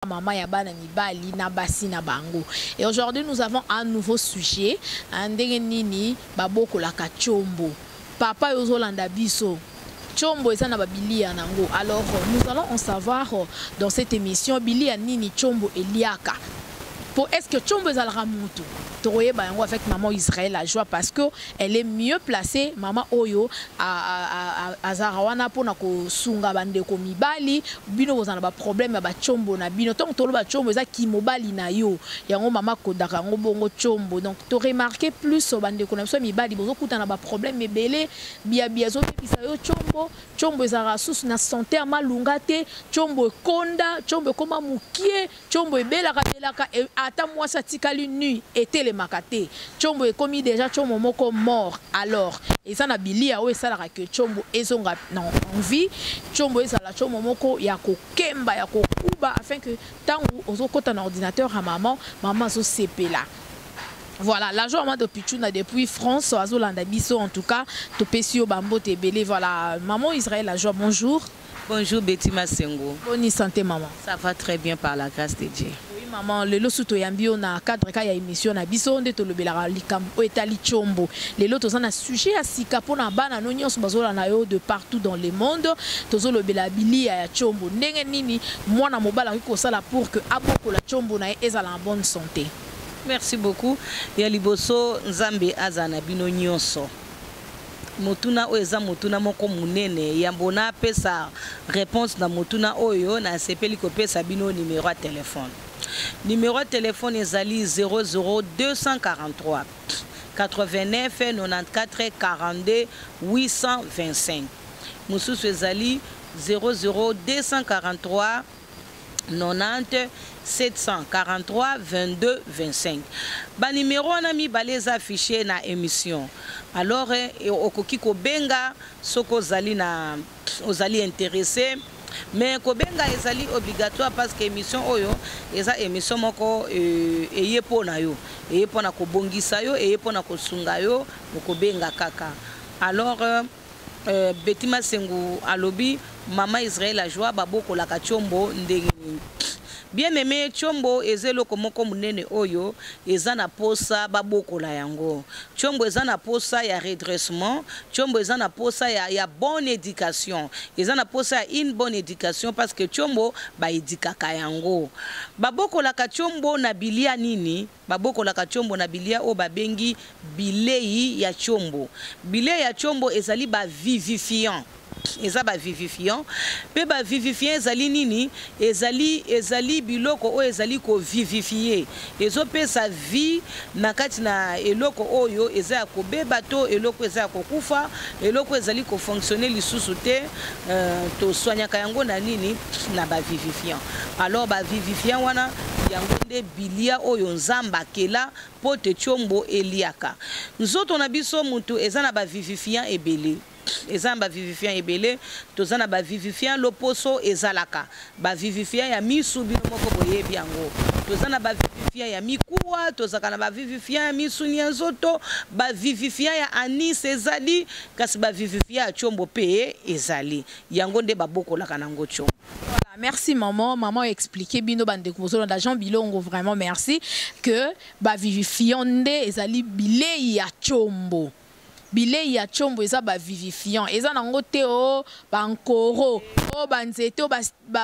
Maman ya bana mibali na basi na bango. Et aujourd'hui, nous avons un nouveau sujet, hein, ndenge nini babokolaka tshombo. Papa yo ozolanda biso, tshombo eza na babilia nango. Alors nous allons en savoir dans cette émission bilia nini tshombo eliaka. Po est-ce que tshombo ezalaka mutu? Tokoyeba yango avec maman Israël la joie, parce que elle est mieux placée. Maman oyo azalaka wana mpona kosunga bandeko mibali bino kozala na baproblème ya batshombo na bino. Ntongo toloba tshombo, eza kimobali na yo, yango mama akodaka yango bongo tshombo. Donc toremarquer plus bandeko na biso ya mibali bozokutana baproblème ebele, biabia ezobebisa yo tshombo. Tshombo ezalaka susu na santé ya malunga te, tshombo ekonda, tshombo ekóma mokie, tshombo ebelaka belaka, ata mwasi atikali nu etelemaka te, tshombo ekomi déjà tshombo moko mort. Alors eza na bilia oyo esalaka ke tshombo ezonga na envie, tshombo ezala tshombo moko ya kokemba, ya kokuba, afin que ntango ozokɔta na ordinateur ya mama, mama azosepela. Voilà, la joie de Pichuna depuis France, azolanda biso. En tout cas, topesi yo bambote ebele. Voilà, maman Israël la joie, bonjour. Bonjour Betty Masengo. Bonne santé, maman? Ça va très bien par la grâce de Dieu. Oui maman, lelo su toyambi yo na cadre ka ya émission na biso nde tolobelaka likambo oyo etali tshombo. Lelo toza na sujet ya sika mpona bana no nyonso bazolanda yo de partout dans le monde. Tozolobela bilia ya tshombo. Ndenge nini mwana mobali akoki kosala pour que abokola tshombo na ye ezala en bonne santé? Merci beaucoup. Ya liboso, Nzambe aza na bino nyonso. Motuna oyo eza motuna moko monene. Yambo napesa réponse na motuna oyo, nasepeli kopesa bino numéro ya telefone. Numéro ya telefone ezali 00243 89 94 42 825. Mosusu ezali 00243 90 743 22 25. Banimero wana mibale eza affiché na émission. Alors okoki kobenga soki ozali na ozali intéressé, mais kobenga ezali obligatoire parce que émission oyo eza émission moko eye mpo na yo, eye mpo na kobongisa yo, eye mpo na kosunga yo. Okobenga kaka. Alors Betty Masengu alobi mama Israel Ajoie, babokolaka tshombo ndenge nini? Bien aimé, tshombo eza eloko moko monene oyo eza na posa babokola yango. Tshombo eza na posa ya redressement, tshombo eza na posa ya bonne éducation, eza na posa ya une bonne éducation, parce que tshombo baéduquaka yango. Babokolaka tshombo na bilia nini? Babokolaka tshombo na bilia oyo babengi bilei ya tshombo. Bilei ya tshombo ezali bavivifiant, eza bavivifiant. Mpe bavivifiant ezali nini? Ezali biloko oyo ezali kovivifier, ezopesa vie na kati na eloko oyo eza ya kobeba to eloko eza ya kokufa, eloko ezali kofonctionner lisusu te. Toswanyaka yango na nini? Na bavivifiant. Alors bavivifiant wana, yango nde bilia oyo Nzambe akela mpo te tshombo eliaka. Nzoto na biso mutu eza na bavivifiant ebele, eza na bavivifiant ebele. Toza na bavivifiant loposo, ezalaka bavivifiant ya misu, bino moko boyebi yango. Toza na bavivifiant ya mikuwa, tozalaka na bavivifiant ya misuni ya nzoto, bavivifiant ya anus ezali, kasi bavivifiant ya tshombo mpe ezali. Yango nde babokolaka nango tshombo. Voilà, merci maman. Maman a expliqué bino bandeko bozolanda Jean Bilongo, vraiment merci, que bavivifiant nde ezali bilei ya tshombo. Bilei ya tshombo eza bavivifiant, eza nango te o bankoro o banzete o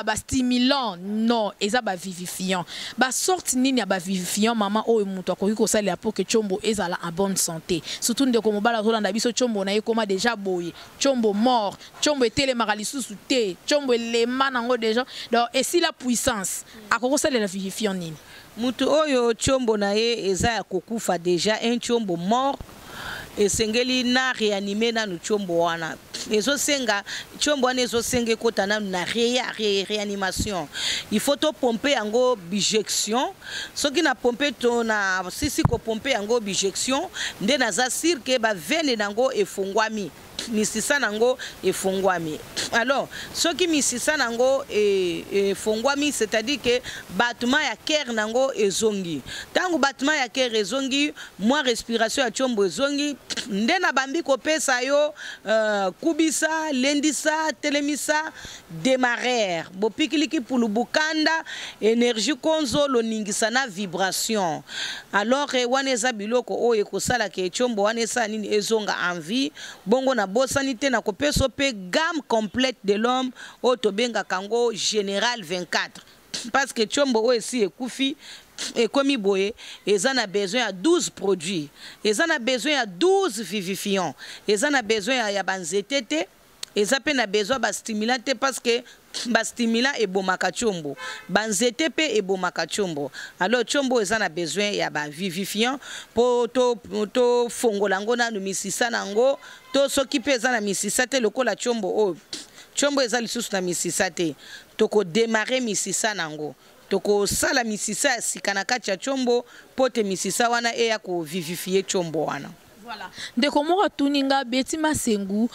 bastimulant, non, eza bavivifiant. Basorte nini ya bavivifiant, mama, oyo moto akoki kosalela pour que tshombo ezala en bonne santé? Surtout ndeko mobali azolanda biso, tshombo na ye ekóma déjà boye, tshombo mort, tshombo etelemaka lisusu te, tshombo elema nango déjà, donc esila puissance, akoki kosalela vivifiant nini? Mutu oyo tshombo na ye eza ya kokufa déjà, un tshombo mort, esengeli na réanimer nanu tshombo wana. Ezosenga tshombo wana ezosenga ekota nanu na réanimation. Il faut topomper yango bijection. Soki na pompe to na sisi kopomper yango bijection, nde naza sûr ke baveine nango efungwami. Misisa nango efongwami. Alors soki misisa nango efongwami, c'est-à-dire que battement ya cœur nango ezongi. Ntango battement ya cœur ezongi, mwa respiration ya tiombo ezongi, nde na bambi kopesa yo kubisa, lendisa, telemisa, démarrer, bopikiliki pulu, bukanda, énergie, konzo loningisa na vibration. Alors wana eza biloko oyo ekosalaka etiombo wana esala nini? Ezonga en vie. Bongo nabosani te na kopesa mpe gamme complète de l'homme oyo tobengaka yango Général 24, parce que tiombo oyo esi ekufi, ekomi boye, eza na besoin ya 12 produits, eza na besoin ya 12 vivifiant, eza na besoin ya banzete te, eza mpe na besoin bastimulant te, parce que bastimulant ebomaka tiombo, banzete mpe ebomaka tiombo. Alors tiombo eza na besoin ya bavivifiant mpo tofongola yango nanu misisa na yango. To soki mpe eza na misisa te, lokola tiombo oyo, tiombo eza lisusu na misisa te, tokodémarrer misisa na yango, tokosala misisa ya sika na kati ya tiombo mpo te misisa wana eya kovivifier tiombo wana. Voilà. Ndeko moko atuni nga, Beti Masengu,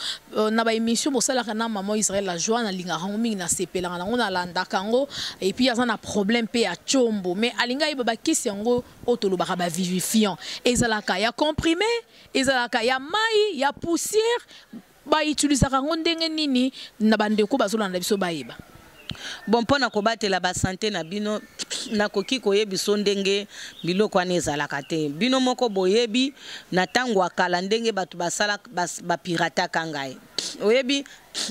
na baémission bosalaka na mama Israel La Joie, nalingaka yango mingi, nasepelaka nango, nalandaka yango. Et puis aza na problème mpe ya tiombo, mais alingi ayeba bakisi yango oyo tolobaka bavivifiant, ezalaka ya comprimé, ezalaka ya mai, ya poussière, bautilisaka yango ndenge nini? Na bandeko bazolanda biso bayeba. Bon, mpo na kobatela basanté na bino, nakoki koyebiso ndenge biloko wana ezalaka te. Bino moko boyebi na ntango ya kala ndenge bato basala bapirataka ngai. Oyebi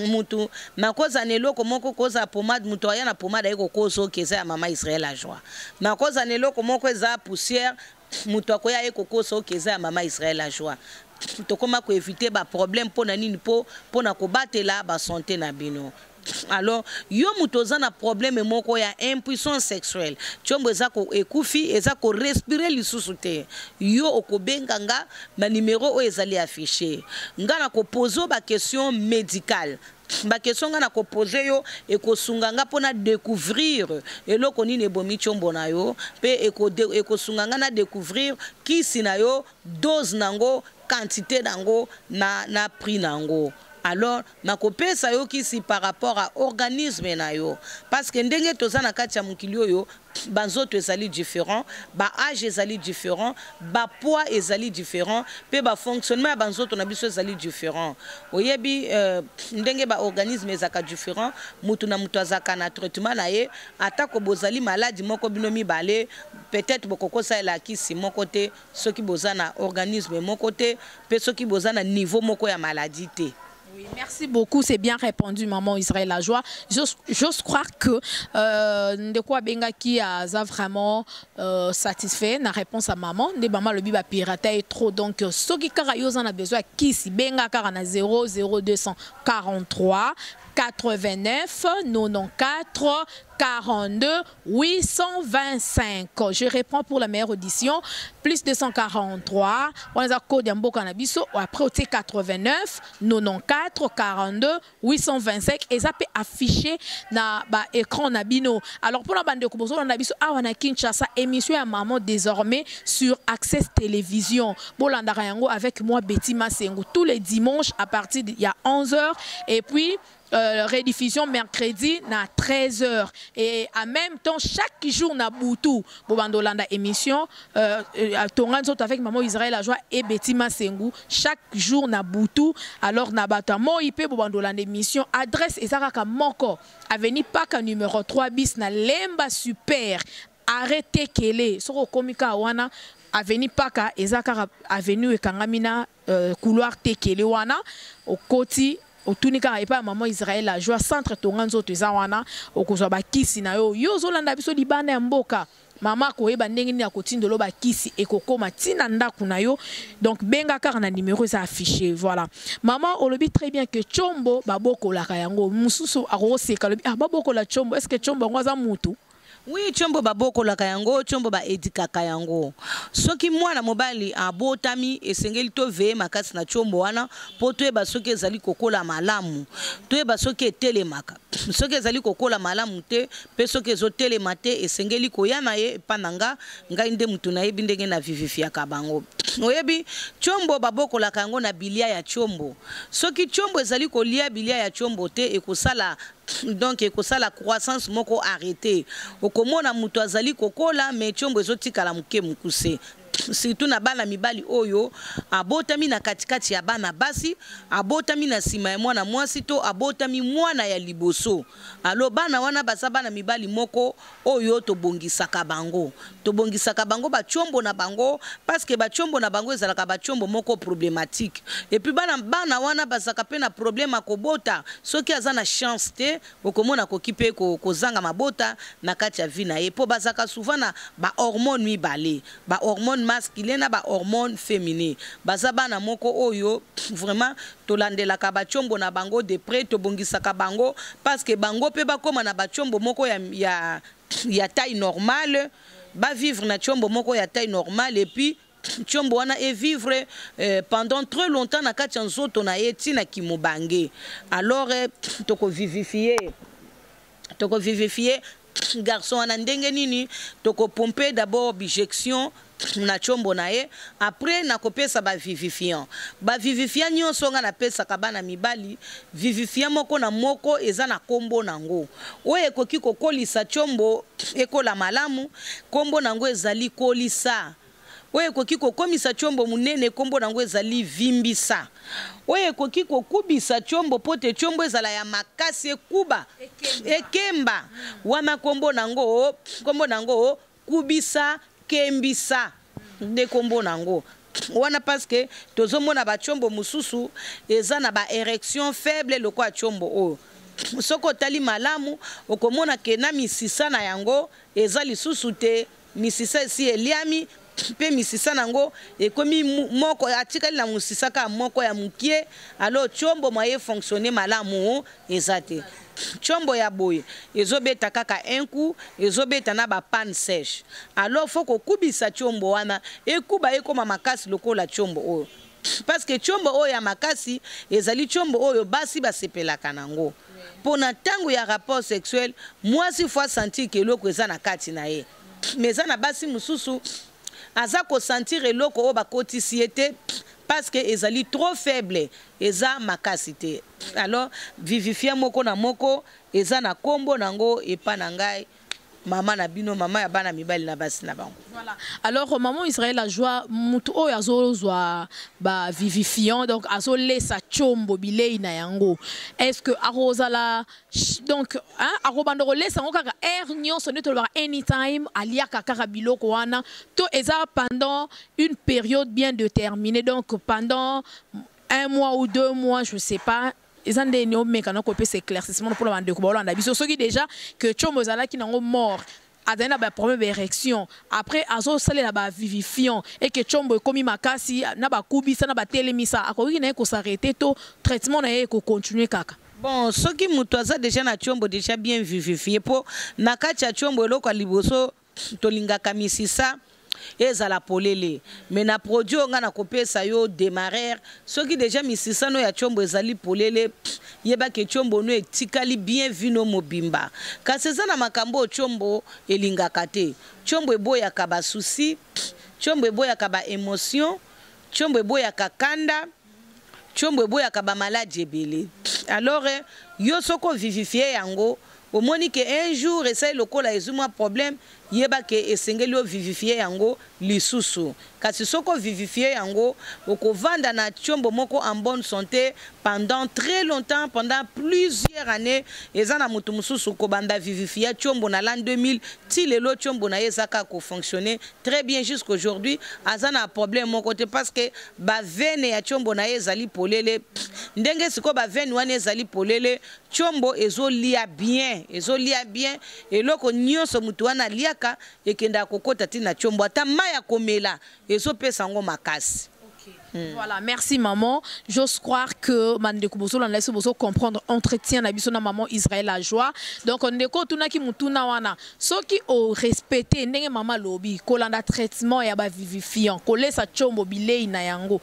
mutu nakozala na eloko moko, kozala pomade, mutu aya na pomade, aye kokosa oke eza ya mama Israel La Joie. Nakozala na eloko moko eza poussière, moto akoya, aye kokosa oke eza ya mama Israel La Joie. Tokóma koéviter baproblème. Mpo na nini? Mpo mpona kobatela basanté na bino. Alors yo moto oza na problème moko ya impuissance sexuelle, tiombo eza ekufi, eza korespirer lisusu te, yo okobenga nga banimero oyo ezali affiché. Nga na kopose baquestion médicale. Baquestion nga na kopose yo ekosunga nga mpona découvrir eloko nini ebomi tiombo na yo, mpe ekosunga nga na découvrir kisi na yo, dose nango, quantité nango na prix nango. Alors nakopesa yo kisi par rapport à organisme na yo, parce que ndenge toza na kati ya mokili oyo, banzoto ezali différent, baâge ezali différent, bapoids ezali différent, mpe bafonctionnement ya banzoto na biso ezali différent. Oyebi ndenge baorganisme ezalaka différent, mutu na mutu azalaka na traitement na ye. Atako bozali maladi moko bino mibale, peut-être bokokosalela kisi moko te soki boza na organisme moko te, mpe soki boza na niveau moko ya maladie te. Oui, merci beaucoup, c'est bien répondu, maman Israël La Joie. J'ose croire que ndeko abengaki aza vraiment satisfait na réponse à maman. Nde maman alobi ba pirate est trop, donc soki kaka yo oza na besoin ya kisi, benga kaka na 00243 89 94 42 825. Je reprends pour la meilleure audition. Plus 243, on a code ya mboka na biso, après otie 89 94 42 825. Eza pe affiché na ba écran na bino. Alors pour la bande de bozolanda biso awa na Kinshasa, émission ya maman désormais sur Access Télévision. Bolandaka yango avec moi, Betty Masengo, tous les dimanches à partir de ya 11h et puis rediffusion mercredi na 13h, et en même temps chaque jour na butu bobandolanda émission Tonga Nzoto avec maman Israël La Joie et Betty Masengu chaque jour na butu. Alors na bato moi pe bobandolanda émission, adresse eza kaka moko, avenue Paka numéro 3 bis na Lemba Super, arrêt Tekele. Soko okomi kaka wana, avenue Paka eza kaka avenue ekangami na couloir Tekele wana, okoti, otuni kaka epai ya mama Israel La Joie, centre Tonga Nzoto eza wana, okozwa bakisi na yo. Yo ozolanda biso libanda ya mboka, mama akoyeba ndenge nini akotindela bakisi, ekokóma ntina ndako na yo. Donc benga kaka na numéro eza affiché. Voilà, mama olobi très bien que tshombo babokolaka yango. Mosusu akokoseka, alobi: "Ah, babokola tshombo, est ce que tshombo yango aza mutu?" Oui, tshombo babokolaka yango, tshombo baéduquaka yango. Soki mwana mobali abotami, esengeli toveiller makasi na tshombo wana mpo toyeba soki ezali kokola malamu, toyeba soki etelemaka. Soki ezali kokola malamu te mpe soki ezotelema te, esengeli koya na ye epa na nga. Ngai nde mutu nayebi ndenge na vivifiaka bango. Oyebi, tshombo babokolaka yango na bilia ya tshombo. Soki tshombo ezali kolia bilia ya tshombo te, ekosala donc ekosala croissance moko arrete. Okomona moto azali kokola mais tshombo ezotikala moke mokuse. Surtout na bana mibali oyo abotami na katikati ya bana basi, abotami na nsima ya mwana mwasi to abotami mwana ya liboso. Alors bana wana baza bana mibali moko oyo tobongisaka bango. Tobongisaka bango batshombo na bango parce que batshombo na bango ezalaka batshombo moko problématique. Et puis bana bana wana bazalaka pe na problème ya kobota. Soki aza na chance te, okomona akoki pe kozanga mabota na kati ya vie na ye, po bazalaka souvent na ba hormones mibale, ba hormones masculin na ba hormones féminin. Baza bana moko oyo vraiment tolandelaka batshombo na bango de près, tobongisaka bango parce que bango pe bakoma na batshombo moko ya taille normale, ba vivre na tshombo moko ya taille normale, et puis tshombo wana e vivre pendant très longtemps na kati ya nzoto na ye ti na kimobange. Alors tokovivifie garçon wana ndenge nini? Tokopompe d'abord bijection na tshombo na ye, après nakopesa bavivifiant. Bavivifiant nyonso nga napesaka bana mibali, vivifiant moko na moko eza na kombo nango. Oyo ekoki kokolisa tshombo ekola malamu, kombo nango ezali kolisa. Oyo ekoki kokomisa tshombo monene, kombo nango ezali vimbisa. Oyo ekoki kokubisa tshombo po te tshombo ezala ya makasi, ekuba, ekemba, wana kombo nango kubisa, kembisa nde kombo nango wana, parce que tozomona batshombo mosusu eza na ba érection faible lokola tshombo oyo. Soki otali malamu, okomona ke na misisa na yango eza lisusu te, misisa esi eliami, mpe misisa nango ekomi moko, atikali na mosisa kaka moko ya mokie. Alors tshombo moye fonctionne malamu eza te. Tshombo ya boye ezobeta kaka un coup, ezobeta na bapanne sèche. Alors faut kokubisa tshombo wana, ekuba, ekóma makasi lokola tshombo oyo, parce que tshombo oyo ya makasi ezali tshombo oyo basi basepelaka nango. Mpo na ntango ya rapport sexuel, mwasi faut asentir ke eloko eza na kati na ye. Mais eza na basi mosusu aza kosentir eloko oyo bakotisi ye te, parce que ezali trop faible, eza makasi te. Alors vivifiant moko na moko eza na nkombo nango epa na ngai, mama na bino, mama ya bana mibali na basi na bango. Voilà. Alors maman Israël la Joie, mutu oyo azozwa ba vivifiant, donc azolesa tshombo bilei na yango, est-ce que akozala donc, hein, akobanda kolesa yango kaka heure nyonso nde tolobaka anytime aliaka kaka biloko wana, to eza pendant une période bien déterminée, donc pendant un mois ou 2 mois, je sais pas, eza nde nini? Omeka na kopesa éclaircissement mpona bandeko baolanda biso. Soki déjà que tshombo ezalaki nango mort, azali na baproblème d'érection, après azosalela bavivifiant et que tshombo ekomi makasi na bakubisa na batelemisa, akoki na ye kosarrêter to traitement na ye ekocontinue kaka? Bon, soki moto aza déjà na tshombo déjà bien vivifié, mpo na kati ya tshombo, eloko ya liboso tolingaka misisa ezala polele. Mais na produit oyo ngai nakopesa yo démarrer, soki déjà misisa no ya tshombo ezali polele, yebaki tshombo no etikali bien vino mobimba. Kasi eza na makambo oyo tshombo elingaka te. Tshombo eboyaka basusi, tshombo eboyaka baémotion, tshombo eboyaka kanda, tshombo eboyaka bamaladi ebele. Alors yo soki ovivifie yango, omoni ke un jour esali lokola ezwi mwa problème, yeba ke esengeli ovivifie yango lisusu. Kasi soki ovivifie yango, okovanda na tiombo moko en bonne santé pendant très longtemps, pendant plusieurs années. Eza na moto mosusu kobanda vivifia tiombo na l'an 2000 ti lelo, tiombo na ye eza kaka kofonctionner très bien jusqu'aujourd'hui, aza na problème moko te, parce que baveine ya tiombo na ye ezali polele. Ndenge sikoyo baveine wana ezali polele, tiombo ezolia bien, ezolia bien. Eloko nyonso motu wana aliaka ekendaka kokɔta ntina tiombo, ata mai ya komela ezopesa yango makasi. Voilà, merci maman. J'ose croire que bandeko bozolanda biso bozo comprendre entretien na biso na maman Israël la Joie. Donc ndeko tunaki mutuna wana, soki o respecter ndenge mama lobi, kolanda traitement ya ba vivifiant, kolesa tshombo bilei na yango.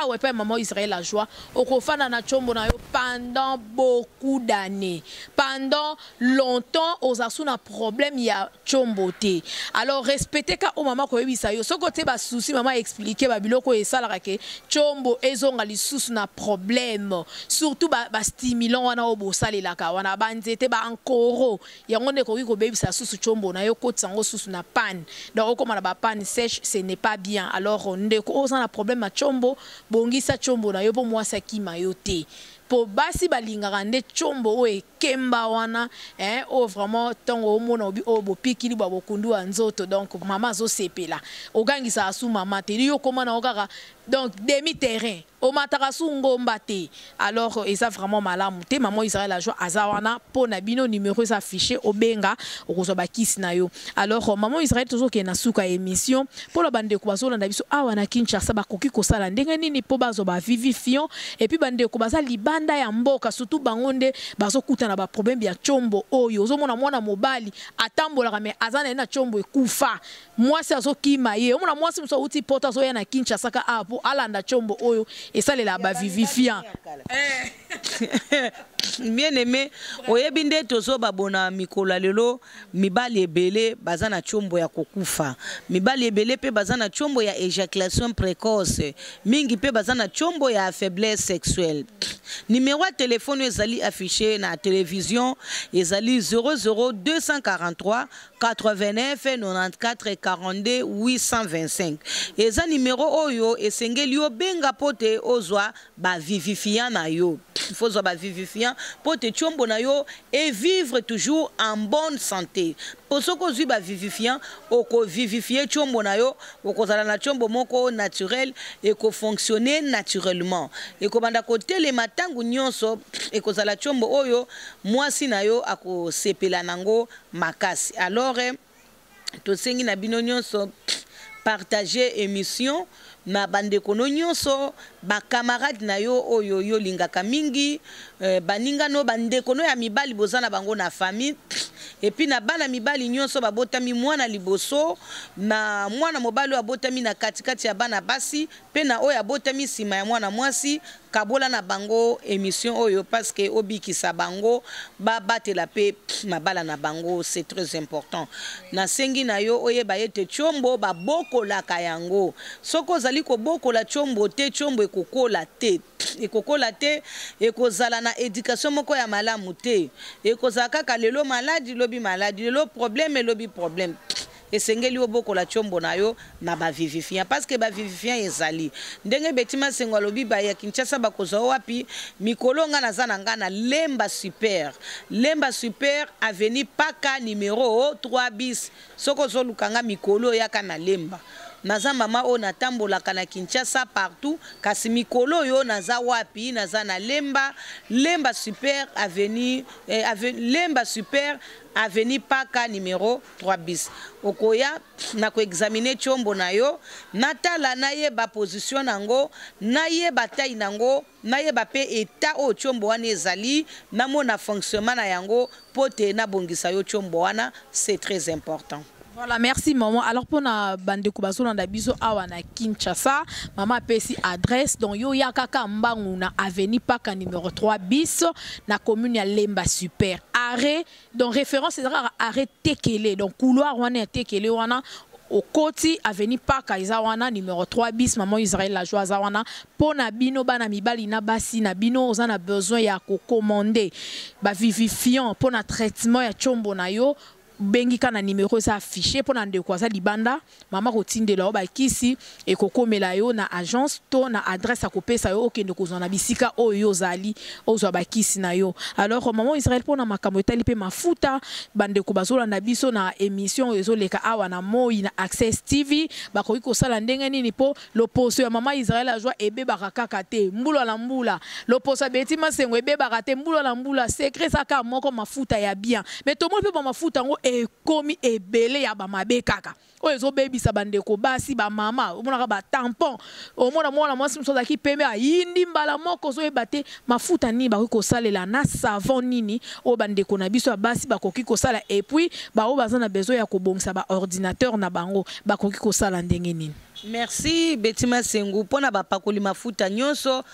Awa epai mama Israël la joie, okofanda na tshombo na yo pendant beaucoup d'années, pendant longtemps, oza su na problème ya tshombo te. Alors respecte ka o mama koyebisa yo, soki otie basusi, mama explique babiloko oyo esalaka ke tshombo ezonga lisusu na problème, surtout bastimulant wana oyo bosalelaka wana, banzete baankoro yango nde ekoki kobebisa susu tshombo na yo, kotisa yango susu na panne. Donc okóma na bapanne sèche, ce n'est pas bien. Alors ndeko oyo oza na problème ya tshombo, bongisa tshombo na yo mpo mwasi akima yo te, mpo basi balingaka nde tshombo oyo ekemba wana, eh, oyo vraiment ntongo omona obi oyo bopikili bwa bokundu ya nzoto. Donc mama azosepela, ogangisaka su mama te, yo okóma nango kaka donc demi terrain, omataka su ngomba te. Alors eza vraiment malamu te. Mama Israel la joie aza wana mpo na bino, numéro eza affiché, obenga, okozwa bakisi na yo. Alors mama Israel, tozokende na suka ya émission. Mpona bandeko bazolanda biso awa na Kinshasa, bakoki kosala ndenge nini mpo bazwa bavivifiant? Et puis bandeko baza libanda ya mboka, surtout bango nde bazokutana baproblème ya tshombo oyo. Ozomona mwana mobali atambolaka, me aza na ye na tshombo ekufa, mwasi azokima ye. Omona mwasi mosusu awuti poto, azoya na Kinshasa ka awa mpo alanda tshombo oyo esalela bavivifiant. Bien aimé, oyebi nde tozobabona mikolo ya lelo, mibali ebele baza na tshombo ya kokufa, mibali ebele mpe baza na tshombo ya éjaculation précoce, mingi mpe baza na tshombo ya faiblesse sexuelle. Numéro ya telefone ezali affiché na télévision, ezali 00243 89 94 42 825. Eza numéro oyo esengeli obenga mpo te ozwa bavivifiant na yo. Faut ozwa bavivifiant mpo te tshombo na yo evivre toujours en bonne santé, mpo soki ozwi bavivifiant, okovivifie tshombo na yo, okozala na tshombo moko naturel, ekofonctionne naturellement, ekobanda kotelema ntango nyonso, ekozala tshombo oyo mwasi na yo akosepela nango makasi. Alors tosengi na bino nyonso, partage émission na bandeko no nyonso, bacamarade na yo oyo yo olingaka mingi, baninga no, bandeko no ya mibali boza na bango na famille, et puis na bana mibali nyonso babotami mwana liboso, na mwana mobali oyo abotami na katikati ya bana basi, mpe na oyo abotami nsima ya mwana mwasi. Kabola na bango émission oyo parce que obikisa bango, babatela mpe mabala na bango, c'est très important. Nasengi na yo oyeba ete tshombo babokolaka yango. Soki ozali kobokola tshombo te, tshombo ekokola te, ekokola te, ekozala na éducation moko ya malamu te, ekozala kaka lelo maladi, lobi maladi, lelo problème, elobi problème. Esengeli obokola tshombo na yo na bavivifiant, parce que bavivifiant ezali ndenge Beti Masengo alobi. Baya Kinshasa bakozwa wapi? Mikolo nga naza na nga na Lemba Super, Lemba Super, avenue Paka numéro 3 bis. Soki ozoluka nga mikolo, oyaka na Lemba. Naza mama oyo natambolaka na Kinshasa partout, kasi mikolo oyo naza wapi? Naza na Lemba, Lemba Super avenue, Lemba Super, avenue Paka numéro 3 bis. Okoya na koexamine tshombo na yo, natala, nayeba position nango, nayeba taille nango, nayeba mpe état oyo tshombo wana ezali, namona fonctionnement na yango mpo te nabongisa yo tshombo wana. C'est très important. Voilà, merci maman. Alors pour na bandeko bazolanda biso awa na Kinshasa, maman apesi adresse. Donc yo ya kaka mbangu na avenue Paka numéro 3 bis, na commune ya Lemba Super. Arrêt, donc référence c'est arrêt Tekele. Donc couloir wana ya Tekele wana, okoti avenue Paka, eza wana numéro 3 bis, maman Israël la joie aza wana mpo na bino bana mibali na basi na bino. Oza na besoin ya kocommander bavivifiant mpo na traitement ya tshombo na yo, bengi ka na numéro eza affiché. Mpo na ndeko aza libanda, mama kotindela yo bakisi, ekokomela yo na agence to na adresse akopesa yo, okende kozwa na bisika oyo yo ozali, ozwa bakisi na yo. Alors mama Israel, mpona makambo etali mpe mafuta, bandeko bazolanda biso na émission oyo ezoleka awa na moi na Access TV, bakoki kosala ndenge nini mpo loposo ya mama Israel azwa ebebaka kaka te mbula na mbula, loposo ya Beti Masengo ebebaka te mbula na mbula? Secret ezaka moko, mafuta ya bien. Mais tomoni mpe bamafuta yango. Ekomi ebele ya bamabe kaka oyo ezobebisa bandeko basi, bamama. Omonaka batampon, omona mwana mwasi mosusu azalaki pembe, ayindi mbala moko. Ozoyeba te mafuta nini bakoki kosalela na savon nini oyo bandeko na biso ya basi bakoki kosala. Et puis baoyo baza na besoin ya kobongisa baordinateur na bango, bakoki kosala ndenge nini? Merci, Beti Masengu. Mpona bapakoli mafuta nyonso,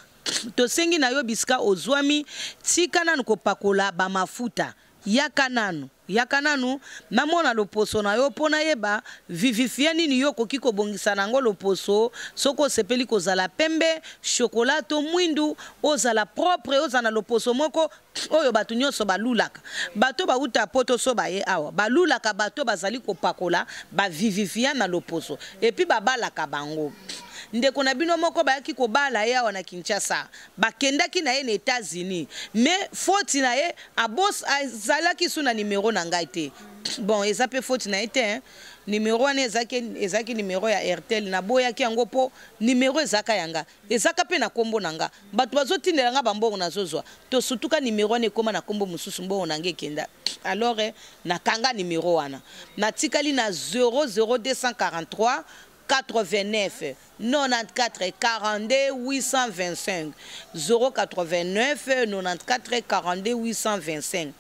tosengi na yo, bisika ozwami, tika nanu kopakola bamafuta. Yaka nanu, yaka nanu namona loposo na yo mpo nayeba vivifiant nini yo okoki kobongisa na yango loposo. Soki osepeli kozala pembe, chocolat to mwindu, ozala propre, ozala na loposo moko oyo bato nyonso balulaka. Bato bauta Poto, so baye awa, balulaka bato bazali kopakola bavivifiant na loposo, et puis babalaka bango. Ndeko na bino moko bayaki kobala ye awa na Kinshasa, bakendaki na ye na États-Unis, mais faute na ye, abos azalaki su na numero na ngai te. Bon, eza mpe faute na ye te, hein. Numero wana ezalaki numero ya Airtel. Naboyaki yango mpo numero ezalaka ya nga, ezaka mpe na nkombo na nga. Bato bazotindela nga bambongo, nazozwa tosutuka. Numero wana ekóma na nkombo mosusu, mbongo na nga ekenda. Alors nakanga numero wana, natikali na 00243 89 94 42 825, 089 94 42 825.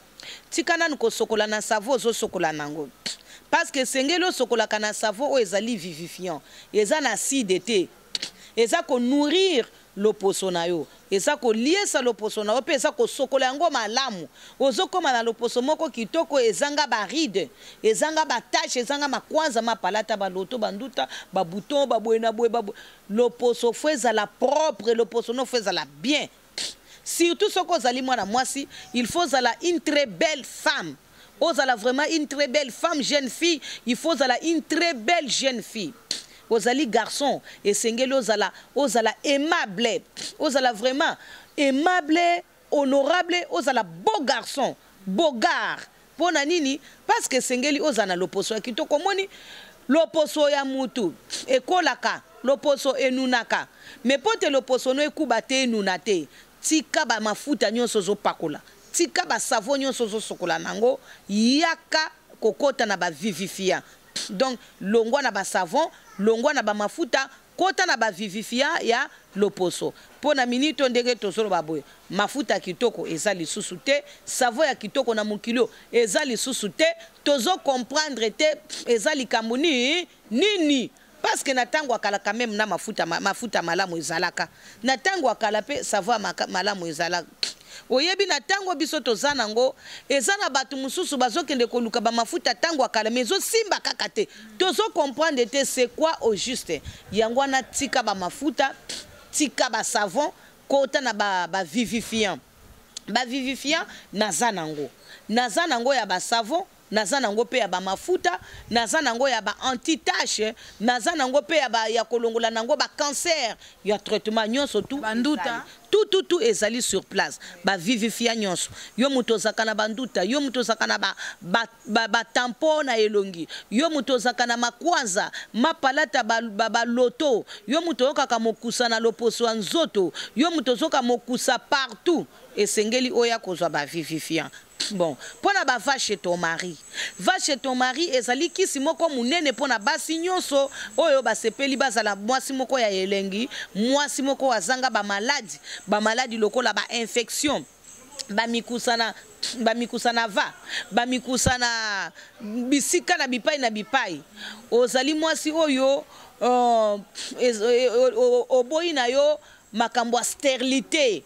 Tika nanu kosokola na savon ozosokola nango, parce que esengeli osokolaka na savon oyo ezali vivifiant, eza na acide te, eza konourrir loposo na yo, eza koliesa loposo na yo mpe eza kosokola yango malamu. Ozokóma na loposo moko kitoko, ezanga barides, ezanga bataches, ezanga makwanza, mapalata, baloto, banduta, babouton, baboye na boye, baboye. Loposo faut ezala propre, loposo no faut ezala bien. Surtout soki ozali mwana mwasi, il faut ozala une très belle femme, ozala vraiment une très belle femme. Jeune fille, il faut ozala une très belle jeune fille. Ozali garçon, esengeli ozala aimable, ozala vraiment aimable, honorable, ozala beau garçon, beau gars. Mpo na nini? Parce que esengeli ozala na loposo ya kitoko. Omoni, loposo ya mutu ekolaka, loposo enunaka. Mais mpo te loposo no ekuba te, enuna te, tika bamafuta nyonso ozopakola, tika basavon nyonso ozosokola nango, yaka kokɔta na bavivifiant. Donc longwa na basavon, longwa na bamafuta, kota na bavivifiant ya loposo. Mpo na minito ndenge tozoloba boye, mafuta ya kitoko eza lisusu te, savon ya kitoko na mokili oyo eza lisusu te. Tozocomprendre te eza likambo nini nini, parce que na ntango ya kala quand même na mafuta, mafuta malamu ezalaka na ntango ya kala, mpe savon ya malamu ezalaka. Oyebi, na ntango biso toza nango, eza na bato mosusu bazokende koluka bamafuta ntango ya kala, mais ezosimba kaka te. Tozocomprendre te c'est quoi au juste. Yango wana, tika bamafuta, tika basavon, kota na bavivifiant. Bavivifiant naza nango, naza nango ya basavon, naza nango mpe ya bamafuta, naza nango ya baanti-tache, naza nango mpe ya kolongola nango bacancer, ya traitement nyonso tu. Banduta. Tout, tout, tout ezali sur place. Bavivifiant nyonso, yo moto ozalaka na banduta, yo moto ozalaka na batampon na elongi, yo moto ozalaka na makwanza, mapalata, baloto, yo moto oyokaka mokusa na loposo ya nzoto, yo moto ozoka mokusa partout, esengeli oya kozwa bavivifiant. Bon, mpo na bava chez ton mari, va chez ton mari ezali kisi moko monene mpo na basi nyonso oyo basepeli bazala mwasi moko ya elengi, mwasi moko azanga bamaladi, bamaladi lokola bainfection, bamikusa na va bamikusa na bisika na bipai na bipai. Ozali mwasi oyo oboyi na yo makambo ya stérilité,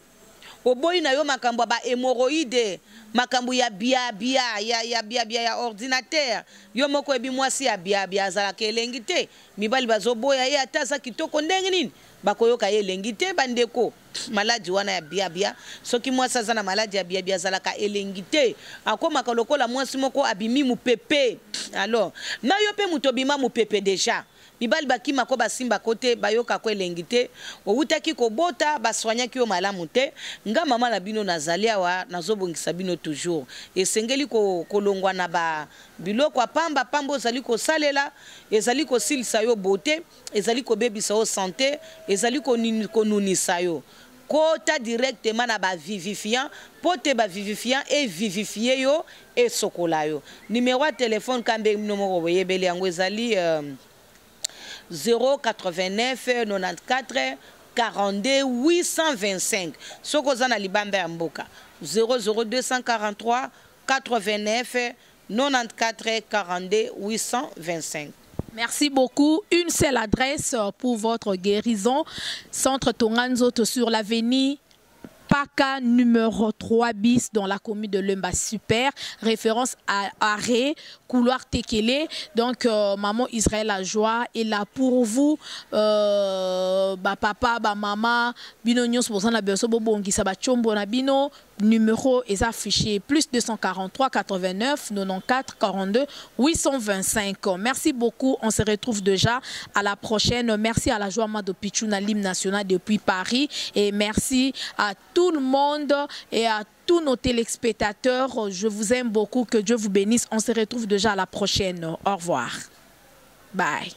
oboyi na yo makambo ya bahémorroïde, makambo ya biabia, ya biabia ya ordinateur. Yo moko oyebi, mwasi ya biabia azalaka elengi te. Mibali bazoboya ye, ata aza kitoko ndenge nini, bakoyoka ye elengi te. Bandeko, maladi wana ya biabia, soki mwasi aza na maladi ya biabia, azalaka elengi te, akomaka lokola mwasi moko abimi mopepe. Alors na yo mpe moto obima mopepe déjà, mibali bakimako, basimbako te, bayokako elengi te. Owutaki kobota, basoignaki yo malamu te. Nga mama na bino nazali awa, nazobongisa bino toujours. Esengeli kolongwa na ba biloko ya pamba pamba ozali kosalela, ezali kosilisa yo beauté, ezali kobebisa yo santé, ezali konunisa yo. Kota directement na ba vivifiant po te ba vivifiant e vivifier yo esokola yo. Numero ya telephone kambe bino moko boyebeli yango ezali 089 94 42 825 soki oza na libanda ya mboka 00243 89 94 42 825. Merci beaucoup. Une seule adresse pour votre guérison. Centre Tonga Nzoto sur l'avenue PACA numéro 3 bis dans la commune de Lemba. Super. Référence à arrêt, couloir Tekele. Donc, maman Israël la joie est là pour vous. Ba papa, ba maman, bino nyonso boza na besoin bobongisa ba tshombo na bino. Numéro est affiché plus 243 89 94 42 825. Merci beaucoup. On se retrouve déjà à la prochaine. Merci à la joie Mado Pichou, l'hymne national depuis Paris. Et merci à tout le monde et à tous nos téléspectateurs. Je vous aime beaucoup. Que Dieu vous bénisse. On se retrouve déjà à la prochaine. Au revoir. Bye.